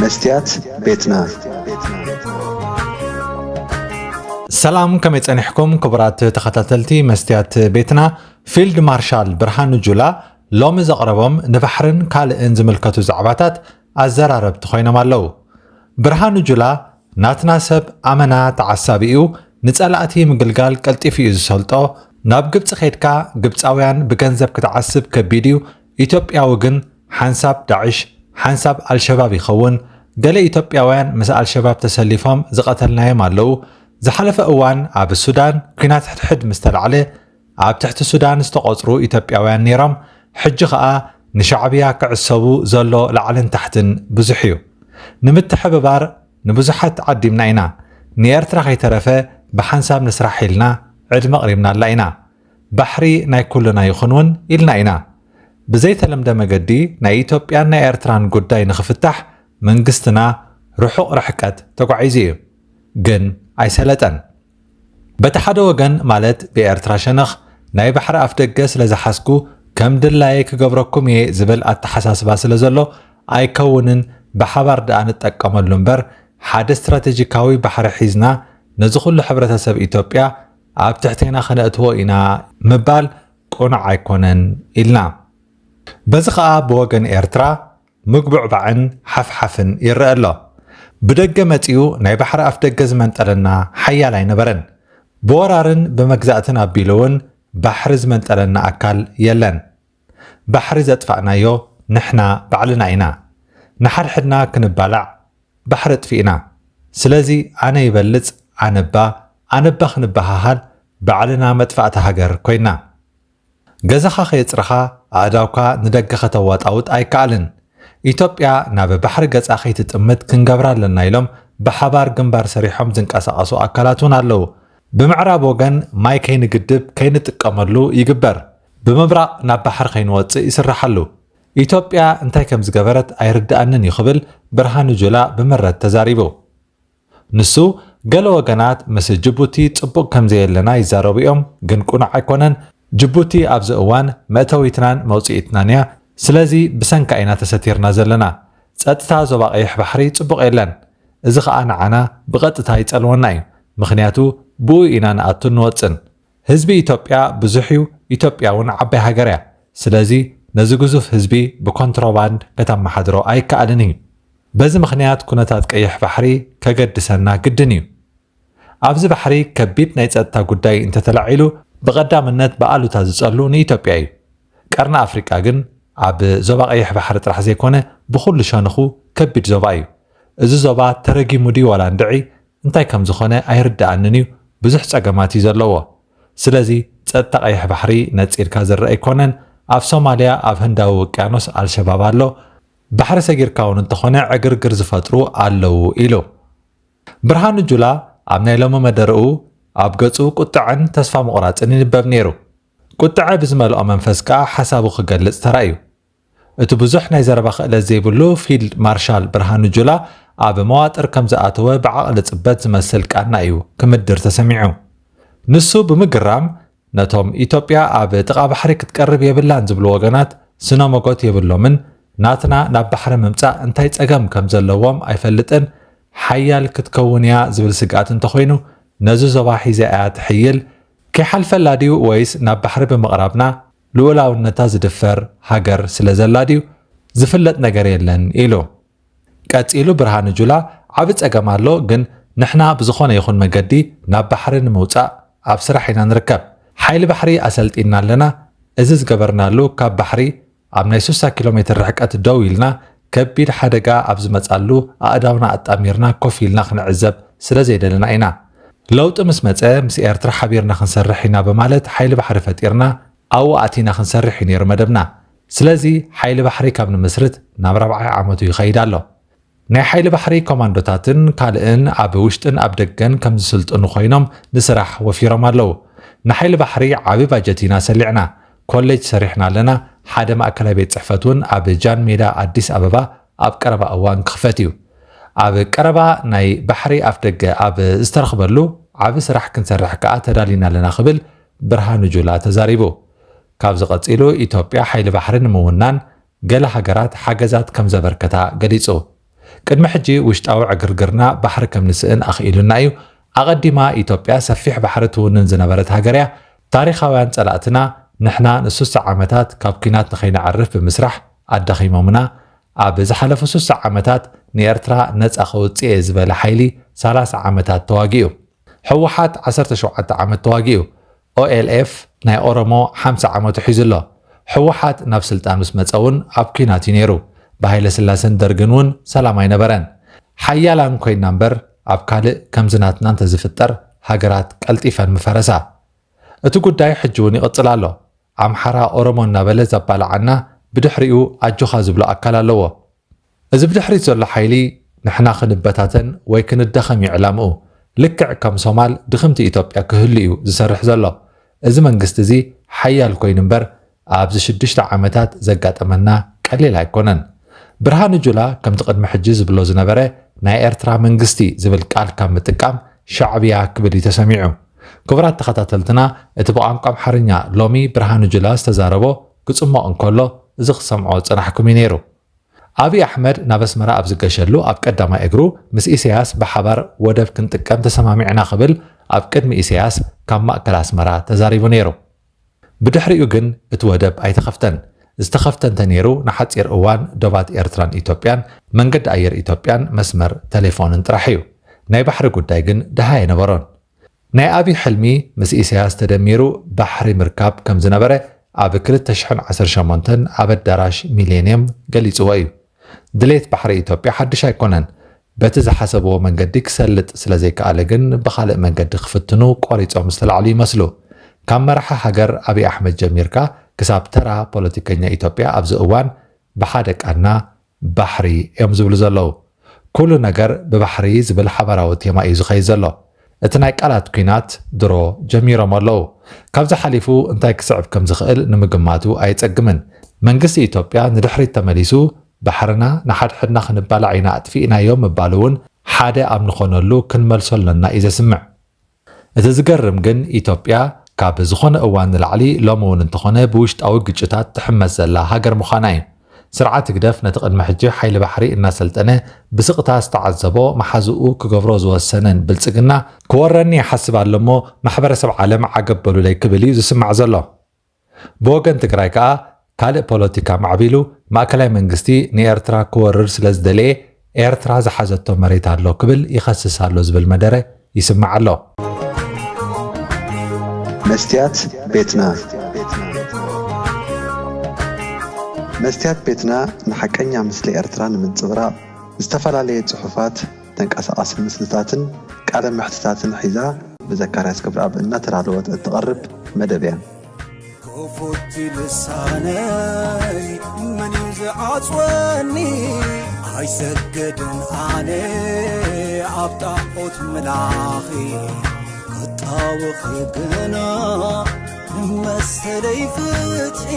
መስትያት ቤትና። ሰላም፣ ከመይ ጸኒሕኩም ክቡራት ተኸታተልቲ መስትያት ቤትና? ፊልድ ማርሻል ብርሃኑ ጁላ ሎሚ ዘቕረቦም ንባሕርን ካልእን ዝምልከቱ ዛዕባታት ኣዘራረብቲ ኮይኖም ኣለዉ። ብርሃኑ ጁላ ናትና ሰብ ኣመና ተዓሳቢ እዩ፣ ንጸላእቲ ምግልጋል ቀልጢፉ እዩ ዝሰልጦ። ናብ ግብጺ ኸድካ ግብጻውያን ብገንዘብ ክትዓስብ ከቢድ እዩ። ኢትዮጵያዊ ግን ሓንሳብ ዳዕሽ ሓንሳብ ኣልሸባብ ይኸውን። ገለ ኢትዮጵያውያን ምስ ኣልሸባብ ተሰሊፎም ዝቐተልናዮም ኣለዉ። ዝሓለፈ እዋን ኣብ ሱዳን ኲናት ሕድሕድ ምስ ተላዕለ ኣብ ትሕቲ ሱዳን ዝተቖጽሩ ኢትዮጵያውያን ነይሮም። ሕጂ ኸኣ ንሻዕብያ ክዕሰቡ ዘሎ ላዕልን ታሕትን ብዙሕ እዩ። ንምትሕብባር ንብዙሓት ዓዲምና ኢና። ንኤርትራ ከይተረፈ ብሓንሳብ ንስራሕ ኢልና ዕድመ ኣቕሪብናላ ኢና። ባሕሪ ናይ ኩልና ይኹን እውን ኢልና ኢና። ብዘይተለምደ መገዲ ናይ ኢትዮጵያን ናይ ኤርትራን ጉዳይ ንኽፍታሕ መንግስትና ርሑቕ ርሕቀት ተጓዒዙ እዩ። ግን ኣይሰለጠን። በቲ ሓደ ወገን ማለት ብኤርትራ ሸነኽ ናይ ባሕሪ ኣፍደገ ስለ ዝሓዝኩ ከም ድላየ ክገብረኩም እየ ዝብል ኣተሓሳስባ ስለ ዘሎ ኣይከውንን፣ ብሓባር ደኣ ንጠቀመሉ እምበር ሓደ ስትራቴጂካዊ ባሕሪ ሒዝና ነዚ ኩሉ ሕብረተሰብ ኢትዮጵያ ኣብ ትሕቴና ከነእትዎ ኢና ምባል ቅኑዕ ኣይኮነን ኢልና። በዚ ኸኣ ብወገን ኤርትራ ምግቡዕባዕን ሓፍሓፍን ይረአ ኣሎ። ብደገ መጺኡ ናይ ባሕሪ ኣፍደገ ዝመንጠለና ሓያል ኣይነበረን። ብወራርን ብመግዛእትን ኣቢሉ እውን ባሕሪ ዝመንጠለና ኣካል የለን። ባሕሪ ዘጥፋእናዮ ንሕና ባዕልና ኢና። ንሓድሕድና ክንባላዕ ባሕሪ ኣጥፊእና። ስለዚ ኣነ ይበልጽ ኣነባ፣ ኣነባ ክንበሃሃል ባዕልና መጥፋእቲ ሃገር ኮይና። ገዛኻ ከየጽረኻ ኣእዳውካ ንደገ ከተዋጣውጥ ኣይከኣልን። ኢትዮጵያ ናብ ባሕሪ ገጻ ከይትጥምት ክንገብራ ኣለና ኢሎም ብሓባር ግንባር ሰሪሖም ዝንቀሳቐሱ ኣካላት እውን ኣለዉ። ብምዕራብ ወገን ማይ ከይንግድብ ከይንጥቀመሉ ይግበር። ብምብራቕ ናብ ባሕሪ ከይንወጽእ ይስራሓሉ። ኢትዮጵያ እንታይ ከም ዝገበረት ኣይርድኣንን እዩ ክብል ብርሃኑ ጁላ ብምረት ተዛሪቡ። ንሱ ገለ ወገናት ምስ ጅቡቲ ጽቡቕ ከም ዘየለና ይዛረቡ እዮም፣ ግን ቅኑዕ ኣይኮነን። ጅቡቲ ኣብዚ እዋን መእተዊትናን መውጽኢትናን እያ። ስለዚ ብሰንካ ኢና ተሰቲርና ዘለና። ጸጥታ ዞባ ቀይሕ ባሕሪ ጽቡቕ የለን። እዚ ኸኣ ንዓና ብቐጥታ ይጸልወና እዩ። ምኽንያቱ ብኡ ኢና ንኣቱን ንወጽን። ህዝቢ ኢትዮጵያ ብዙሕ እዩ፣ ኢትዮጵያ እውን ዓባይ ሃገር እያ። ስለዚ ነዚ ግዙፍ ህዝቢ ብኮንትሮባንድ ከተመሓድሮ ኣይከኣልን እዩ። በዚ ምኽንያት ኩነታት ቀይሕ ባሕሪ ከገድሰና ግድን እዩ። ኣብዚ ባሕሪ ከቢድ ናይ ጸጥታ ጉዳይ እንተተላዒሉ ብቐዳምነት ብኣሉታ ዝጸሉ ንኢትዮጵያ እዩ። ቀርኒ ኣፍሪቃ ግን ኣብ ዞባ ቀይሕ ባሕሪ ጥራሕ ዘይኮነ ብኹሉ ሸንኹ ከቢድ ዞባ እዩ። እዚ ዞባ ተረጊሙ ድዩ ዋላ እንድዒ እንታይ ከም ዝኾነ ኣይርድኣንን እዩ። ብዙሕ ጸገማት እዩ ዘለዎ። ስለዚ ጸጥታ ቀይሕ ባሕሪ ነጺርካ ዝረአ ኣይኮነን። ኣብ ሶማልያ ኣብ ህንዳዊ ውቅያኖስ ኣልሸባብ ኣሎ። ባሕሪ ሰጊርካ እውን እንተኾነ ዕግርግር ዝፈጥሩ ኣለዉ ኢሉ። ብርሃኑ ጁላ ኣብ ናይ ሎሚ መደርኡ ኣብ ገጹ ቁጥዐን ተስፋ ምቑራጽን ይንበብ ነይሩ። ቁጥዐ ብዝመልኦ መንፈስ ከኣ ሓሳቡ ክገልጽ ተራእዩ። እቲ ብዙሕ ናይ ዘረባ ክእለት ዘይብሉ ፊልድ ማርሻል ብርሃኑ ጁላ ኣብ መዋጥር ከም ዝኣተወ ብዓቕሊ ጽበት ዝመስል ቃና እዩ ክምድር ተሰሚዑ። ንሱ ብምግራም ነቶም ኢትዮጵያ ኣብ ጥቓ ባሕሪ ክትቀርብ የብላን ዝብሉ ወገናት ስነ መጎት የብሎምን፣ ናትና ናብ ባሕሪ ምምጻእ እንታይ ጸገም ከም ዘለዎም ኣይፈልጥን፣ ሓያል ክትከውን እያ ዝብል ስግኣት እንተኾይኑ ነዚ ዞባ ሒዛ እያ ትሕይል፣ ከይሓልፈላ ድዩ ወይስ ናብ ባሕሪ ብምቕራብና ልኡላውነታ ዝድፈር ሃገር ስለ ዘላ ድዩ ዝፍለጥ ነገር የለን ኢሉ። ቀጺሉ ብርሃኑ ጁላ ዓቢ ጸገም ኣሎ፣ ግን ንሕና ብዝኾነ ይኹን መገዲ ናብ ባሕሪ ንምውጻእ ኣብ ስራሕ ኢና ንርከብ። ሓይሊ ባሕሪ ኣሰልጢንና ኣለና። እዚ ዝገበርናሉ ካብ ባሕሪ ኣብ ናይ ሱሳ ኪሎ ሜትር ርሕቀት ደው ኢልና ከቢድ ሓደጋ ኣብ ዝመጻሉ ኣእዳውና ኣጣሚርና ኮፍ ኢልና ክንዕዘብ ስለ ዘይደለና ኢና። ለውጢ ምስ መጸ ምስ ኤርትራ ሓቢርና ክንሰርሕ ኢና በማለት ሓይሊ ባሕሪ ፈጢርና ኣብኡ ኣቲና ክንሰርሕ እዩ ነይሩ መደብና። ስለዚ ሓይሊ ባሕሪ ካብ ንምስርት ናብ ራብዓይ ዓመቱ ይኸይድ ኣሎ። ናይ ሓይሊ ባሕሪ ኮማንዶታትን ካልእን ኣብ ውሽጥን ኣብ ደገን ከም ዝስልጥኑ ኮይኖም ንስራሕ ወፊሮም ኣለዉ። ንሓይሊ ባሕሪ ዓቢ ባጀት ኢና ሰሊዕና። ኮሌጅ ሰሪሕና ኣለና። ሓደ ማእከላይ ቤት ጽሕፈት እውን ኣብ ጃን ሜዳ ኣዲስ ኣበባ ኣብ ቀረባ እዋን ክኽፈት እዩ። ኣብ ቀረባ ናይ ባሕሪ ኣፍደገ ኣብ ዝተረኽበሉ ዓቢ ስራሕ ክንሰርሕ ከኣ ተዳሊና ኣለና ክብል ብርሃኑ ጁላ ተዛሪቡ። ካብዚ ቀጺሉ ኢትዮጵያ ሓይሊ ባሕሪ ንምውናን ገለ ሃገራት ሓገዛት ከም ዘበርከታ ገሊጹ። ቅድሚ ሕጂ ውሽጣዊ ዕግርግርና ባሕሪ ከም ንስእን ኣኽኢሉና እዩ። ኣቐዲማ ኢትዮጵያ ሰፊሕ ባሕሪ ትውንን ዝነበረት ሃገር እያ። ታሪኻውያን ጸላእትና ንሕና ንሱሳ ዓመታት ካብ ኲናት ንኸይነዕርፍ ብምስራሕ ኣዳኺሞምና። ኣብ ዝሓለፉ ሱሳ ዓመታት ንኤርትራ ነጻ ከውጽእ እየ ዝበለ ሓይሊ ሰላሳ ዓመታት ተዋጊኡ። ህወሓት ዓሰርተ ሸውዓተ ዓመት ተዋጊኡ። ኦኤልኤፍ ናይ ኦሮሞ ሓምሳ ዓመቱ ሒዙ ኣሎ። ህወሓት ናብ ስልጣን ምስ መጸ እውን ኣብ ኲናት እዩ ነይሩ። ብሃይለ ስላሰን ደርግን እውን ሰላም ኣይነበረን። ሓያላን ኮይና እምበር ኣብ ካልእ ከምዚ ናትና እንተዝፍጠር ሃገራት ቀልጢፈን ምፈረሳ። እቲ ጉዳይ ሕጂ እውን ይቕጽል ኣሎ። ኣምሓራ ኦሮሞ እናበለ ዘባልዓና ብድሕሪኡ ኣጆኻ ዝብሎ ኣካል ኣለዎ። እዚ ብድሕሪት ዘሎ ሓይሊ ንሕና ክንበታተን ወይ ክንዳኸም እዩ ዕላምኡ። ልክዕ ከም ሶማል ድኽምቲ ኢትዮጵያ ክህሉ እዩ ዝሰርሕ ዘሎ። እዚ መንግስቲ እዚ ሓያል ኮይኑ እምበር ኣብዚ ሽዱሽተ ዓመታት ዘጋጠመና ቀሊል ኣይኮነን። ብርሃኑ ጁላ ከምቲ ቅድሚ ሕጂ ዝብሎ ዝነበረ ናይ ኤርትራ መንግስቲ ዝብል ቃል ካብ ምጥቃም ሻዕብያ ክብል እዩ ተሰሚዑ። ክቡራት ተኸታተልትና፣ እቲ ብቋንቋ ኣምሓርኛ ሎሚ ብርሃኑ ጁላ ዝተዛረቦ ክጽሞቕ እንከሎ እዚ ክሰምዖ ዝጸናሕኩም እዩ ነይሩ። ኣብይ ኣሕመድ ናብ ኣስመራ ኣብ ዝገሸሉ ኣብ ቀዳማይ እግሩ ምስ ኢሳያስ ብሓባር ወደብ ክንጥቀም ተሰማሚዕና ክብል ኣብ ቅድሚ ኢሳያስ ካብ ማእከል ኣስመራ ተዛሪቡ ነይሩ። ብድሕሪኡ ግን እቲ ወደብ ኣይተኸፍተን። ዝተኸፍተ እንተ ነይሩ ንሓጺር እዋን ዶባት ኤርትራን ኢትዮጵያን መንገዲ ኣየር ኢትዮጵያን መስመር ቴሌፎንን ጥራሕ እዩ። ናይ ባሕሪ ጉዳይ ግን ደሃ ኣይነበሮን። ናይ ኣብይ ሕልሚ ምስ ኢሳያስ ተደሚሩ ባሕሪ ምርካብ ከም ዝነበረ ኣብ ክልተ ሽሕን ዓሰርተ ሸሞንተን ኣብ ኣዳራሽ ሚሌንየም ገሊጽዎ እዩ። ድሌት ባሕሪ ኢትዮጵያ ሓድሽ ኣይኮነን። በቲ ዝሓሰብዎ መንገዲ ክሰልጥ ስለ ዘይከኣለ ግን ብኻልእ መንገዲ ክፍትኑ ቆሪጾም ዝተላዕሉ ይመስሉ። ካብ መራሒ ሃገር ኣብይ ኣሕመድ ጀሚርካ ክሳብ ተራ ፖለቲከኛ ኢትዮጵያ ኣብዚ እዋን ብሓደ ቃና ባሕሪ እዮም ዝብሉ ዘለዉ። ኩሉ ነገር ብባሕሪ ዝብል ሓባራዊ ቴማ እዩ ዝኸይድ ዘሎ። እቲ ናይ ቃላት ኲናት ድሮ ጀሚሮም ኣለዉ። ካብዚ ሓሊፉ እንታይ ክስዕብ ከም ዝኽእል ንምግማቱ ኣየጸግምን። መንግስቲ ኢትዮጵያ ንድሕሪት ተመሊሱ ባሕርና ንሓድሕድና ክንባላዕ ኢና ኣጥፊእናዮ ምባሉ እውን ሓደ ኣብ ንኾነሉ ክንመልሶ ኣለና እዩ ዘስምዕ። እቲ ዝገርም ግን ኢትዮጵያ ካብ ዝኾነ እዋን ንላዕሊ ሎሚ እውን እንተኾነ ብውሽጣዊ ግጭታት ትሕመስ ዘላ ሃገር ምዃና እዩ። ስርዓት ህግደፍ ነቲ ቅድሚ ሕጂ ሓይሊ ባሕሪ እናሰልጠነ ብስቕታ ዝተዓዘቦ መሓዝኡ ክገብሮ ዝወሰነን ብልጽግና ክወረኒ ይሓስብ ኣሎ እሞ ማሕበረሰብ ዓለም ዓገብ በሉለይ ክብል እዩ ዝስማዕ ዘሎ። ብወገን ትግራይ ከኣ ካልእ ፖለቲካ ማዕቢሉ ማእከላይ መንግስቲ ንኤርትራ ክወርር ስለ ዝደለየ ኤርትራ ዝሓዘቶ መሬት ኣሎ ክብል ይኸስስ ኣሎ ዝብል መደረ ይስማዕ ኣሎ። መስትያት ቤትና። መስትያት ቤትና ንሓቀኛ ምስሊ ኤርትራ ንምንጽብራቕ ዝተፈላለየ ጽሑፋት፣ ተንቀሳቓሲ ምስልታትን ቃለ መሕትታትን ሒዛ ብዘካርያስ ገብረኣብ እናተዳለወት እትቐርብ መደብ እያ። ክፉት ልሳነይ መን እዩ ዝዓጽወኒ? ኣይሰግድን ኣነ ኣብ ጣዖት ምላኺ፣ ክጣወኺ ግና ንመሰለይ ፍትሒ።